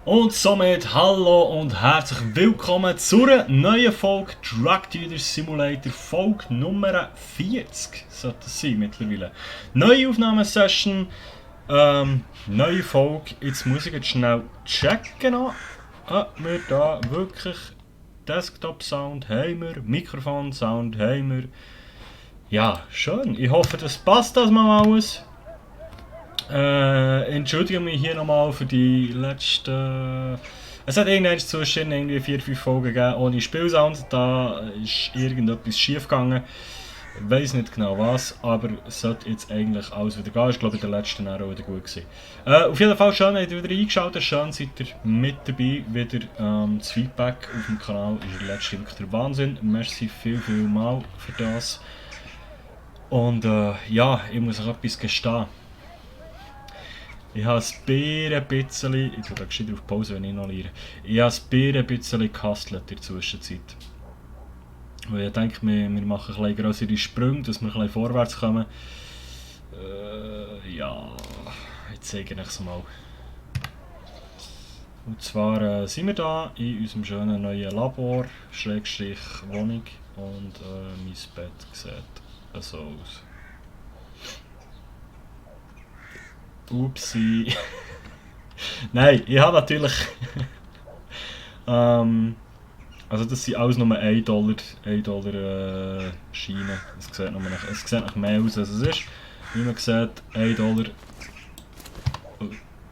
Und somit hallo und herzlich willkommen zu einer neuen Folge Drug Dealer Simulator, Folge Nummer 40 sollte es sein mittlerweile. Neue Aufnahmesession, neue Folge. Jetzt muss ich jetzt schnell checken, ob wir da wirklich Desktop-Sound haben wir, Mikrofon-Sound haben wir. Ja, schön. Ich hoffe, das passt das mal alles. Entschuldige mich hier nochmal für die letzten. Es hat irgendwann zwischen irgendwie 4-5 Folgen gegeben ohne Spielsound. Da ist irgendetwas schief gegangen. Ich weiß nicht genau was, aber es sollte jetzt eigentlich alles wieder gehen. Ich glaube, in der letzten Jahre auch wieder gut gewesen. Auf jeden Fall schön, habt ihr wieder eingeschaltet. Schön seid ihr mit dabei. Wieder das Feedback auf dem Kanal ist in der letzten wirklich der Wahnsinn. Merci viel mal für das. Und ja, ich muss euch etwas gestehen. Ich habe ein bisschen, ich tue da gescheit auf Pause, wenn ich noch lehre. Ich habe ein bisschen gehustelt in der Zwischenzeit. Weil ich denke, wir machen ein bisschen grössere Sprünge, dass wir ein bisschen vorwärts kommen. Ja, jetzt zeige ich es mal. Und zwar sind wir da in unserem schönen neuen Labor, Schrägstrich Wohnung, und mein Bett sieht so aus. Upsi. Nein, ich habe natürlich. Also, das sind alles nur 1 Dollar, Scheine. Es sieht nach mehr aus, als es ist. Wie man sieht, 1 Dollar.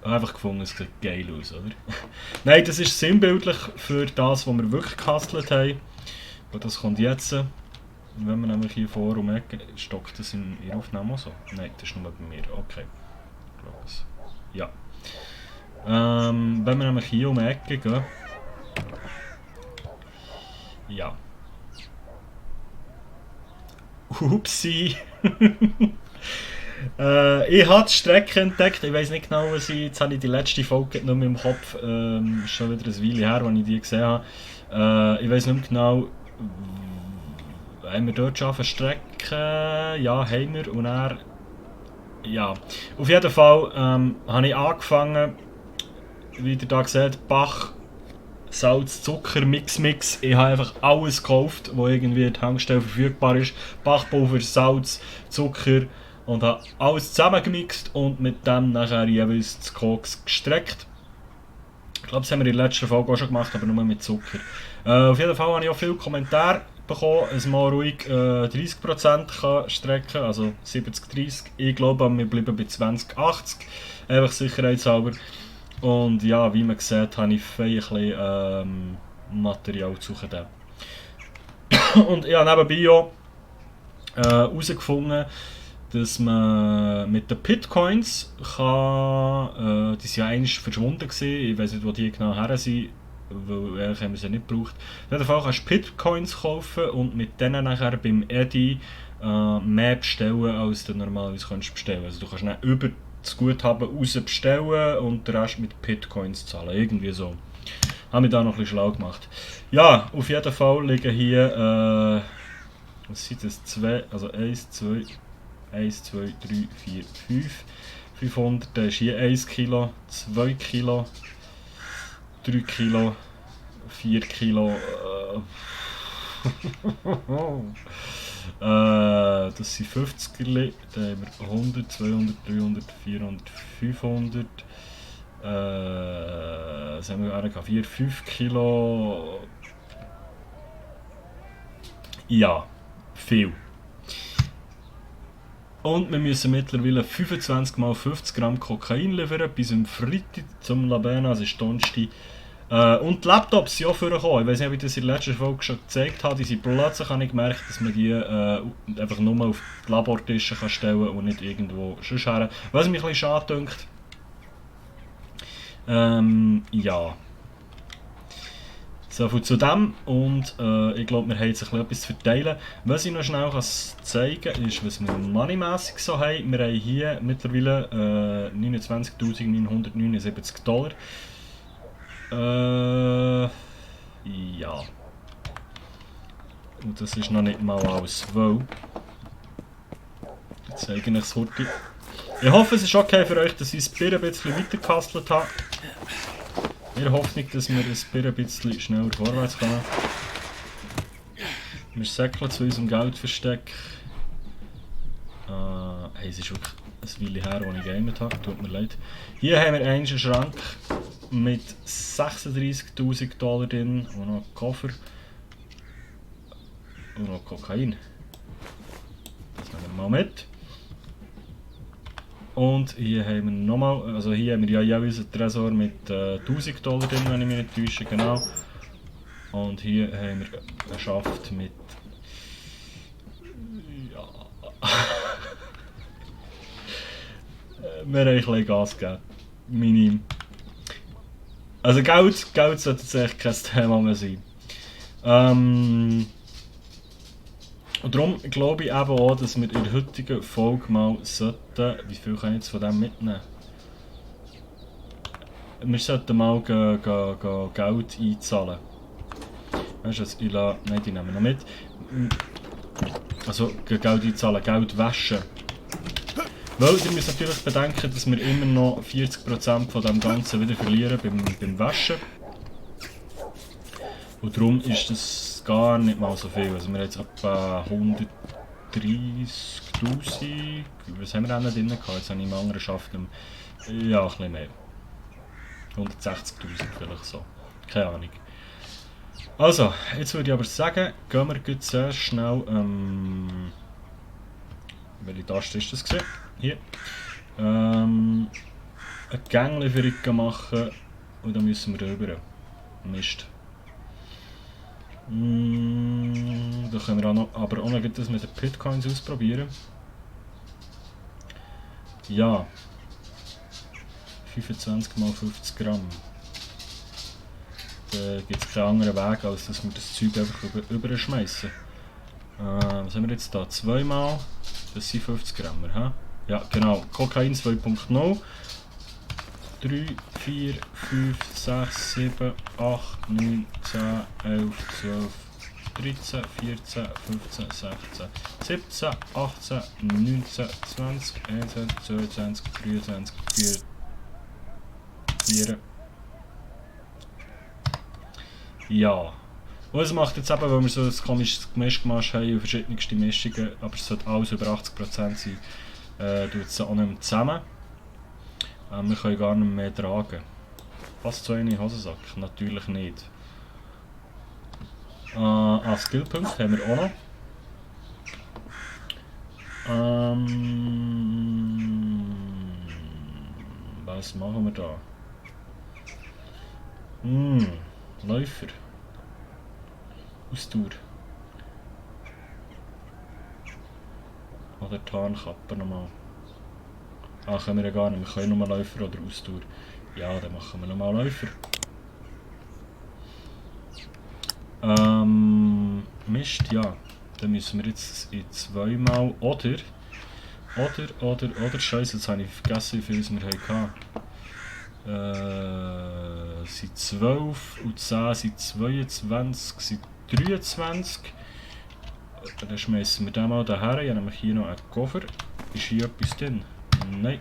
Einfach gefunden, es sieht geil aus, oder? Nein, das ist sinnbildlich für das, was wir wirklich gehustelt haben. Und das kommt jetzt. Wenn man nämlich hier vor um Ecke. Stockt das in Ihrer Aufnahme auch so? Nein, das ist nur bei mir. Okay. Ja. Wenn wir nämlich hier um die Ecke gehen. Ja. Upsi. Ich habe die Strecke entdeckt. Ich weiß nicht genau, was ich. Jetzt habe ich die letzte Folge noch mit im Kopf. Ist schon wieder ein Weile her, als ich die gesehen habe. Ich weiß nicht mehr genau. Haben wir dort schon eine Strecke? Ja, haben wir. Und er. Ja, auf jeden Fall habe ich angefangen, wie ihr da seht, Bach, Salz, Zucker, Mix. Ich habe einfach alles gekauft, was irgendwie in der Tankstelle verfügbar ist. Backpulver, Salz, Zucker, und habe alles zusammengemixt und mit dem nachher jeweils das Koks gestreckt. Ich glaube, das haben wir in der letzten Folge auch schon gemacht, aber nur mit Zucker. Auf jeden Fall habe ich auch viele Kommentare bekommen, dass man ruhig 30% kann strecken, also 70-30. Ich glaube, wir bleiben bei 20-80, einfach sicherheitshalber. Und ja, wie man sieht, habe ich ein bisschen Material zu suchen. Und ich habe nebenbei auch herausgefunden, dass man mit den Bitcoins kann, die sind ja eigentlich verschwunden gewesen, ich weiß nicht, wo die genau her sind, weil eigentlich haben wir sie nicht gebraucht. Auf jeden Fall kannst du Bitcoins kaufen und mit denen nachher beim Eddy mehr bestellen, als du normalerweise kannst bestellen. Also du kannst dann über das Guthaben raus bestellen und den Rest mit Bitcoins zahlen, irgendwie so. Habe mich da noch ein bisschen schlau gemacht. Ja, auf jeden Fall liegen hier, was sind das, 2, also 1, 2, 3, 4, 5. 500, dann ist hier 1 Kilo, 2 Kilo, 3 Kilo, 4 Kilo. Das sind 50er, dann haben wir 100, 200, 300, 400, 500. Was haben wir auch 4, 5 Kilo. Ja, viel. Und wir müssen mittlerweile 25 mal 50 Gramm Kokain liefern bis am Freitag zum Labena, also ist Donnerstag. Und die Laptops sind auch vorgekommen. Ich weiß nicht, ob ich das in der letzten Folge schon gezeigt habe. Die sind plötzlich, habe ich gemerkt, dass man die einfach nur auf die Labortische kann stellen und nicht irgendwo sonst her. Was mich ein bisschen schade dünkt. Ja. So viel zu dem, und ich glaube, wir haben jetzt etwas zu verteilen. Was ich noch schnell zeigen kann, ist, was wir moneymässig so haben. Wir haben hier mittlerweile 29.979 Dollar. Ja. Und das ist noch nicht mal alles, weil... Jetzt zeige ich es heute. Ich hoffe, es ist okay für euch, dass ich es ein bisschen weiter gehustelt habe. In der Hoffnung, dass wir ein bisschen schneller vorwärts kommen. Wir säckeln zu unserem Geldversteck. Hey, es ist wirklich ein Weile her, als ich gegamet habe. Tut mir leid. Hier haben wir einen Schrank mit 36.000 Dollar drin und noch einen Koffer. Und noch Kokain. Das nehmen wir mal mit. Und hier haben wir nochmal, also hier haben wir ja unseren Tresor mit 1000 Dollar drin, wenn ich mich nicht täusche, genau. Und hier haben wir einen Schaft mit... Ja... wir haben ein bisschen Gas gegeben. Minim. Also Geld sollte jetzt echt kein Thema mehr sein. Und darum glaube ich eben auch, dass wir in der heutigen Folge mal sollten... Wie viel kann ich jetzt von dem mitnehmen? Wir sollten mal Geld einzahlen. Weißt du was, nein, die nehmen wir noch mit. Also Geld einzahlen, Geld waschen. Weil ihr müsst natürlich bedenken, dass wir immer noch 40% von dem Ganzen wieder verlieren beim Waschen. Und darum ist das gar nicht mal so viel. Also wir haben jetzt etwa 130'000... Was haben wir denn drin gehabt? Jetzt habe ich im anderen Schaft noch... Ja, ein bisschen mehr. 160'000 vielleicht so. Keine Ahnung. Also, jetzt würde ich aber sagen, gehen wir sehr schnell... welche Taste ist das gewesen? Hier. Eine Gänglieferung machen und dann müssen wir rüber. Mist. Da können wir auch noch, aber auch noch das mit den Bitcoins ausprobieren. Ja. 25 x 50 Gramm. Da gibt es keinen anderen Weg, als dass wir das Zeug einfach überschmeißen. Was haben wir jetzt da? 2 mal. Das sind 50 Gramm. He? Ja, genau. Kokain 2.0. 3, 4, 5, 6, 7, 8, 9, 10, 11, 12, 13, 14, 15, 16, 17, 18, 19, 20, 21, 22, 23, 4. Ja. Und es macht jetzt eben, weil wir so ein komisches Mischgemasch haben und verschiedenste Mischungen, aber es sollte alles über 80% sein, tut es auch nicht mehr zusammen. Wir können gar nicht mehr tragen. Passt so in den Hosensack? Natürlich nicht. Skillpunkte haben wir auch noch. Was machen wir da? Läufer. Ausdauer. Oder Tarnkappe nochmal. Können wir ja gar nicht. Wir können nur Läufer oder Ausdauer. Ja, dann machen wir nochmal Läufer. Mist, ja. Dann müssen wir jetzt in 2 mal oder Scheiße, jetzt habe ich vergessen, wie viel wir hatten. Sind 12 und 10 sind 22, sind 23. Dann schmeißen wir den mal daher. Ich habe nämlich hier noch einen Koffer. Ist hier etwas drin? Nein.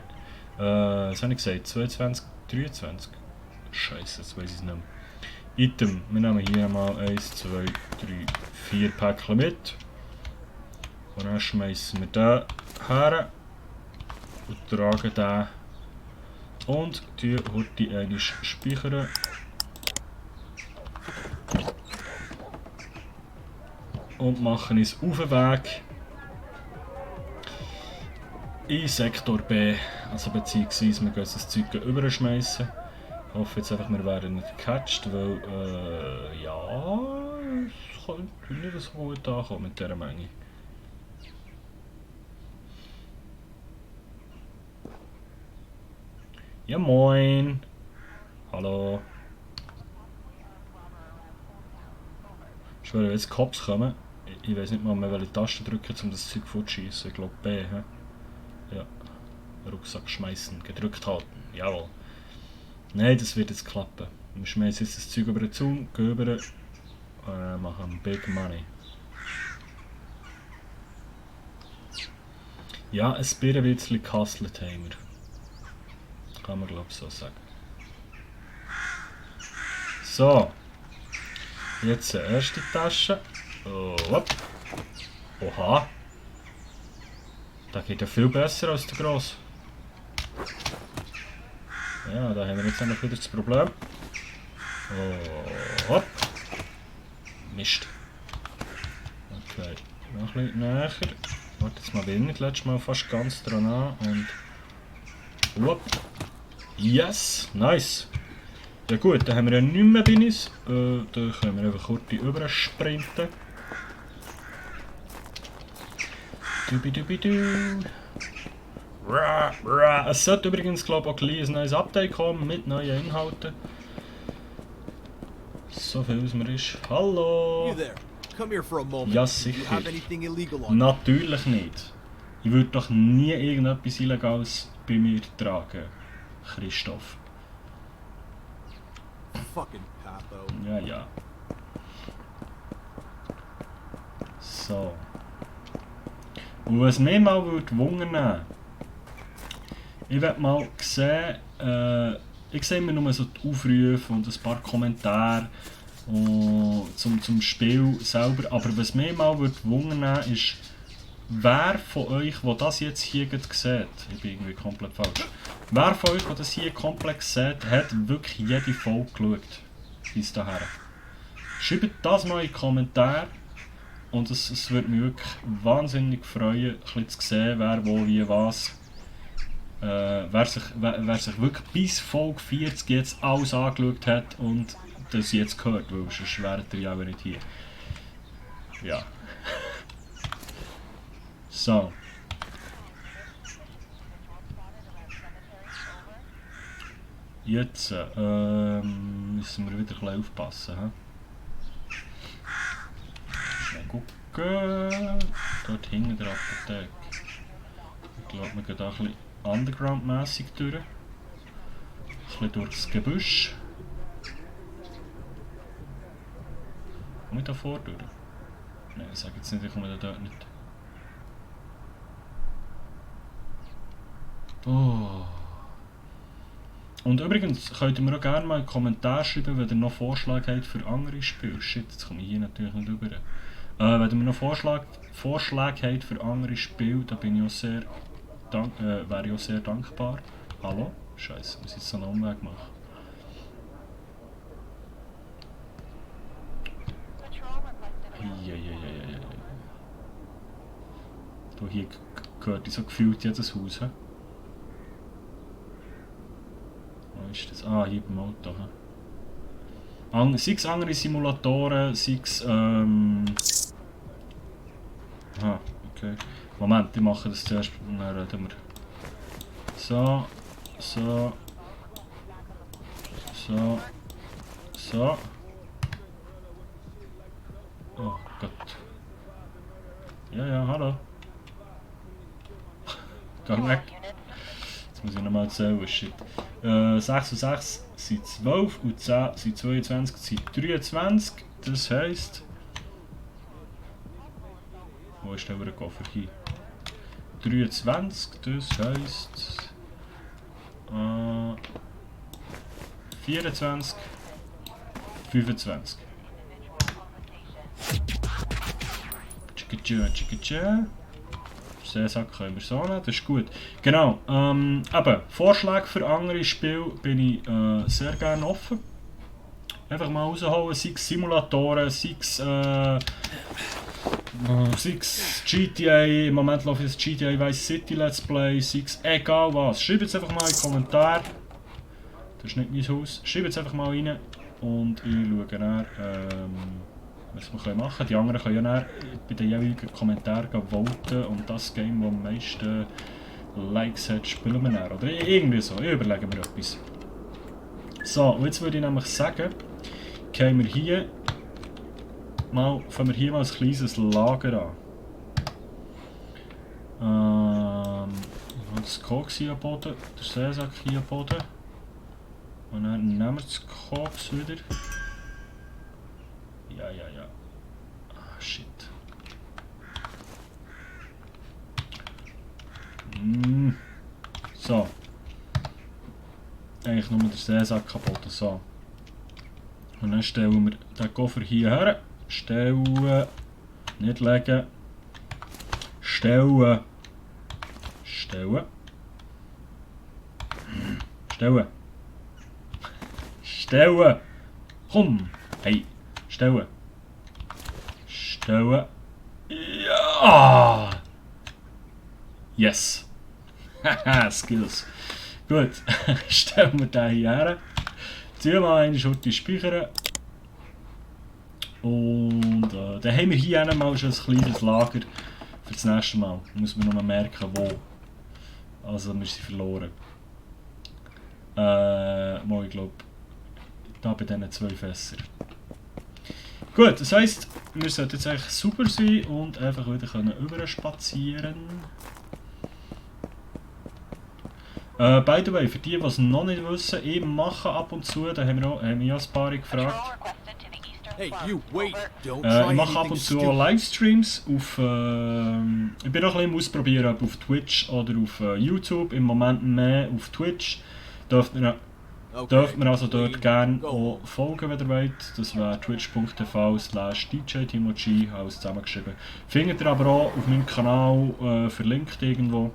Was habe ich gesagt? 22, 23? Scheiße, jetzt weiß ich es nicht mehr. Item. Wir nehmen hier mal 1, 2, 3, 4 Päckchen mit. Und dann schmeißen wir den her. Und tragen den. Und die heute einmal speichern. Und machen uns auf den Weg in Sektor B. Also beziehungsweise wir gehen das Zeug überschmeißen. Ich hoffe jetzt einfach, wir werden nicht gecatcht, weil ja, es könnte nicht so gut ankommen mit dieser Menge. Ja moin! Hallo! Ich will jetzt Cops kommen. Ich weiß nicht mal mehr, welche Taste drücken, um das Zeug fortzuschießen. Ich glaube B. He? Ja. Rucksack schmeißen. Gedrückt halten. Jawohl. Nein, das wird jetzt klappen. Wir schmeißen jetzt das Zeug über den Zaun, gehen rüber und machen Big Money. Ja, ein bisschen gehustelt haben wir. Kann man glaube ich so sagen. So. Jetzt die erste Tasche. Oh, hopp. Oha. Der geht ja viel besser als der grosse. Ja, da haben wir jetzt noch wieder das Problem. Oh, hopp. Mist. Okay, noch ein bisschen näher. Warte, jetzt mal wenig, letztes Mal fast ganz dran an und... Hopp. Yes, nice. Ja gut, dann haben wir ja nicht mehr bei uns. Da können wir einfach kurz übersprinten. Dubidubidu. Es sollte übrigens, glaube ich, auch gleich ein neues Update kommen mit neuen Inhalten. So viel aus mir ist. Hallo! Ja, sicher. Natürlich nicht. Ich würde doch nie irgendetwas Illegales bei mir tragen, Christoph. Ja, ja. So. Und was mich mal wundern, ich werde mal sehen, ich sehe immer nur so die Aufrufe und ein paar Kommentare zum Spiel selber, aber was mich mal wundern ist, wer von euch, der das jetzt hier sieht, ich bin irgendwie komplett falsch, wer von euch, der das hier komplett sieht, hat wirklich jede Folge geschaut, bis dahin. Schreibt das mal in die Kommentare und es würde mich wirklich wahnsinnig freuen, ein bisschen zu sehen, wer wo wie was. Wer sich wirklich bis Folge 40 jetzt alles angeschaut hat und das jetzt gehört, weil sonst wäret ihr ja aber nicht hier. Ja. So. Jetzt müssen wir wieder ein bisschen aufpassen. Schnell gucken. Dort hinten der Apotheke. Ich glaube, wir gehen da ein bisschen underground-mässig durch. Ein bisschen durchs Gebüsch. Komme ich da vor durch? Nein, ich sage jetzt nicht, ich komme da dort nicht. Oh. Und übrigens könnt ihr mir auch gerne mal einen Kommentar schreiben, wenn ihr noch Vorschläge habt für andere Spiele. Shit, jetzt komme ich hier natürlich nicht rüber. Wenn ihr mir noch Vorschläge habt für andere Spiele, dann bin ich auch sehr wäre ich auch sehr dankbar. Hallo? Scheiße, muss ich jetzt so einen Umweg machen. Du, hier gehört so gefühlt jedes Haus. He? Wo ist das? Ah, hier beim Auto. Sei es andere Simulatoren, sei es... Aha, okay. Moment, ich mache das zuerst, dann reden wir. So, so. So. So. Oh Gott. Ja, ja, hallo. Gang weg. Jetzt muss ich nochmal zählen, shit. 6 und 6 sind 12 und 10 sind 22 sind 23. Das heisst... Wo ist der Koffer hier? 23, das heisst... 24, 25. Tschicka. Seesack können wir so nehmen, das ist gut. Genau, eben, Vorschläge für andere Spiele bin ich sehr gerne offen. Einfach mal rausholen, sei es Simulatoren, sei es GTA, im Moment läuft das GTA Vice City Let's Play, sei es egal was. Schreibt es einfach mal in die Kommentare. Das ist nicht mein Haus. Schreibt es einfach mal rein und ich schaue dann, was wir machen können. Die anderen können ja dann bei den jeweiligen Kommentaren voten und das Game, das am meisten Likes hat, spielen wir dann. Oder irgendwie so. Ich überlege mir etwas. So, und jetzt würde ich nämlich sagen, fangen wir hier mal ein kleines Lager an. Das Koks hier am Boden, der Seesack hier am Boden. Und dann nehmen wir das Koks wieder. Ja. Ah, shit. So. Eigentlich nur der Seesack kaputt. So. Und dann stellen wir den Koffer hier her. Stellen. Nicht legen. Stellen. Stellen. Stellen. Stellen. Komm. Hey. Stellen. Stellen. Ja. Yes. Haha, Skills. Gut. Stellen wir den hier her. Ziehen wir eine Schurte speichern. Und dann haben wir hier mal schon ein kleines Lager für das nächste Mal. Muss man noch mal merken, wo. Also wir sind verloren. Mal, ich glaube, da bei diesen 2 Fässern. Gut, das heisst, wir sollten jetzt eigentlich super sein und einfach wieder rüber spazieren. By the way, für die es noch nicht wissen, ich mache ab und zu, da haben wir ja ein paar gefragt. Ich mache ab und zu auch Livestreams auf. Ich bin noch ein bisschen ausprobieren, ob auf Twitch oder auf YouTube. Im Moment mehr auf Twitch. Dürft mir also dort gerne auch folgen, wenn ihr wollt. Das wäre twitch.tv/djtimochi, alles zusammengeschrieben. Findet ihr aber auch auf meinem Kanal verlinkt irgendwo.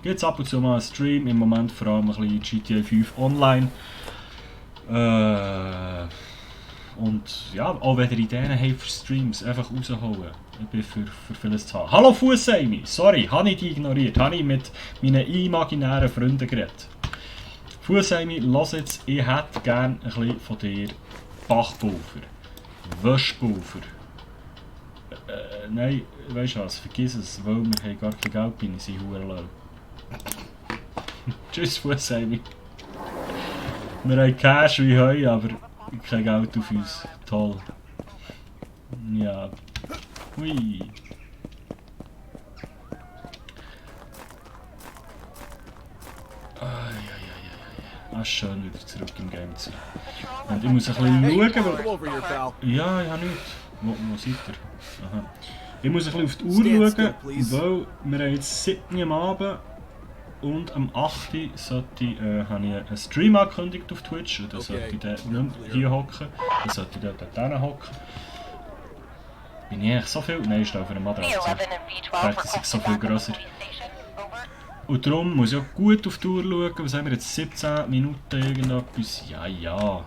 Gibt es ab und zu mal einen Stream, im Moment vor allem ein bisschen GTA 5 online. Und ja, auch wenn ihr Ideen habt für Streams, einfach rausholen. Ich bin für vieles zu haben. Hallo Fussemi! Sorry, habe ich dich ignoriert. Habe ich mit meinen imaginären Freunden geredet. Fussemi, lass jetzt, ich hätte gerne ein bisschen von dir Bachpulver, Wäschpulver. Nein, weißt du was, vergiss es, weil wir haben gar kein Geld bei uns in Hurenlau. Tschüss Fussemi. Wir haben Cash wie Heu, aber kein Geld auf uns. Toll. Ja. Hui. Ah, schön wieder zurück im Game zu sein. Und ich muss ein bisschen schauen, weil... Ja, ich habe nichts. Wo seid ihr? Aha. Ich muss ein bisschen auf die Uhr schauen, weil wir haben jetzt 7 am Abend und am 8. habe ich einen Stream angekündigt auf Twitch. Da sollte ich dann nicht mehr hier hocken, da sollte ich dort hocken. Bin ich eigentlich so viel? Nein, ich stehe auf einer Matratze. Vielleicht ist es so viel grösser. Und darum muss ich auch gut auf die Uhr schauen. Was haben wir jetzt? 17 Minuten irgendetwas? Ja, ja.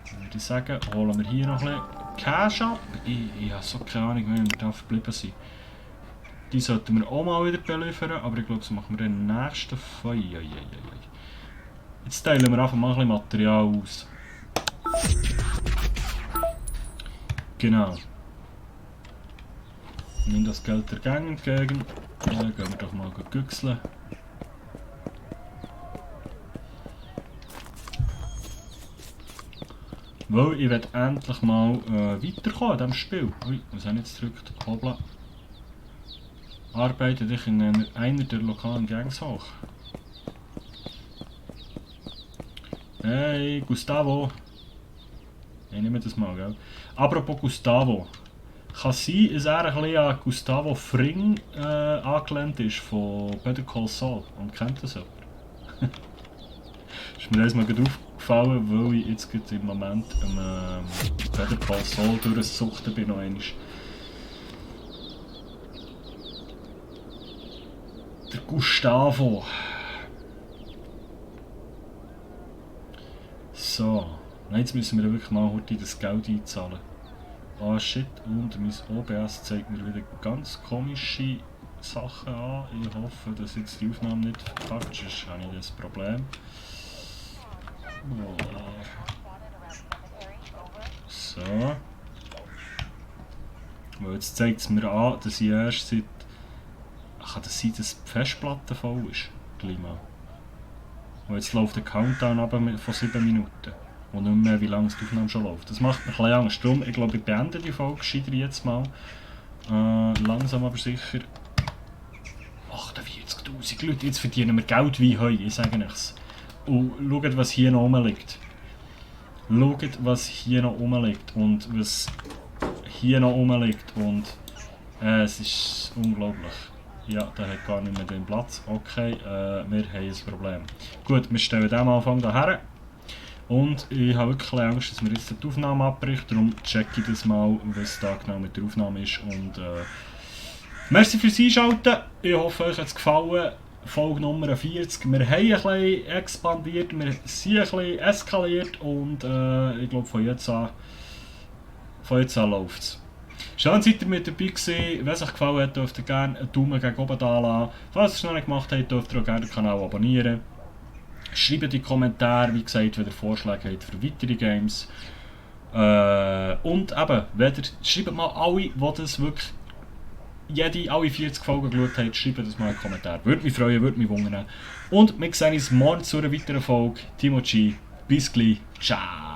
Dann würde ich sagen, holen wir hier noch ein bisschen Cash ab. Ich habe so keine Ahnung, wie wir da verblieben sind. Die sollten wir auch mal wieder beliefern, aber ich glaube, das machen wir in der nächsten Folge. Jetzt teilen wir einfach mal ein bisschen Material aus. Genau. Nimm das Geld der Gang entgegen. Dann gehen wir doch mal güchseln. Weil ich will endlich mal weiterkommen in diesem Spiel. Ui, was habe ich jetzt gedrückt? Hoppla. Arbeite dich in einer der lokalen Gangs hoch. Hey, Gustavo. Ich nehme das mal, gell? Apropos Gustavo. Kann sein, dass er ein bisschen an Gustavo Fring angelehnt ist von Better Call Saul. Und kennt das jemand? Ist mir das mal aufgefallen, weil ich jetzt im Moment Better Call Saul durchsuchten bin noch einmal. Der Gustavo. So. Jetzt müssen wir wirklich mal heute das Geld einzahlen. Ah shit, und mein OBS zeigt mir wieder ganz komische Sachen an. Ich hoffe, dass jetzt die Aufnahme nicht verkackt, sonst habe ich das Problem. So. Weil jetzt zeigt es mir an, dass ich erst seit... Kann das sein, dass die Festplatte voll ist? Gleich mal. Und jetzt läuft der Countdown aber von 7 Minuten. Und nicht mehr, wie lange die Aufnahme schon läuft. Das macht mir ein bisschen Angst. Darum, ich glaube, ich beende die Folge gescheiter jetzt mal. Langsam aber sicher. 48'000 Leute, jetzt verdienen wir Geld wie Heu, ich sage nichts. Und schaut, was hier noch rumliegt. Schaut, was hier noch rumliegt. Und was hier noch rumliegt. Und es ist unglaublich. Ja, der hat gar nicht mehr den Platz. Okay, wir haben ein Problem. Gut, wir stellen den am Anfang hierher. Und ich habe wirklich Angst, dass mir jetzt die Aufnahme abbricht, darum checke ich das mal, was da genau mit der Aufnahme ist. Und merci fürs Einschalten, ich hoffe euch hat es gefallen. Folge Nummer 40. Wir haben ein bisschen expandiert, wir sind ein bisschen eskaliert und ich glaube von jetzt an läuft es. Schön, seid ihr mit dabei gewesen. Wenn es euch gefallen hat, dürft ihr gerne einen Daumen gegen oben da lassen. Falls ihr es noch nicht gemacht habt, dürft ihr auch gerne den Kanal abonnieren. Schreibt in die Kommentare, wie gesagt, wenn ihr Vorschläge habt für weitere Games. Und eben, schreibt mal alle, die das wirklich alle 40 Folgen geschaut haben, schreibt das mal in die Kommentare. Würde mich freuen, würde mich wundern. Und wir sehen uns morgen zu einer weiteren Folge. Timo G, bis gleich, ciao!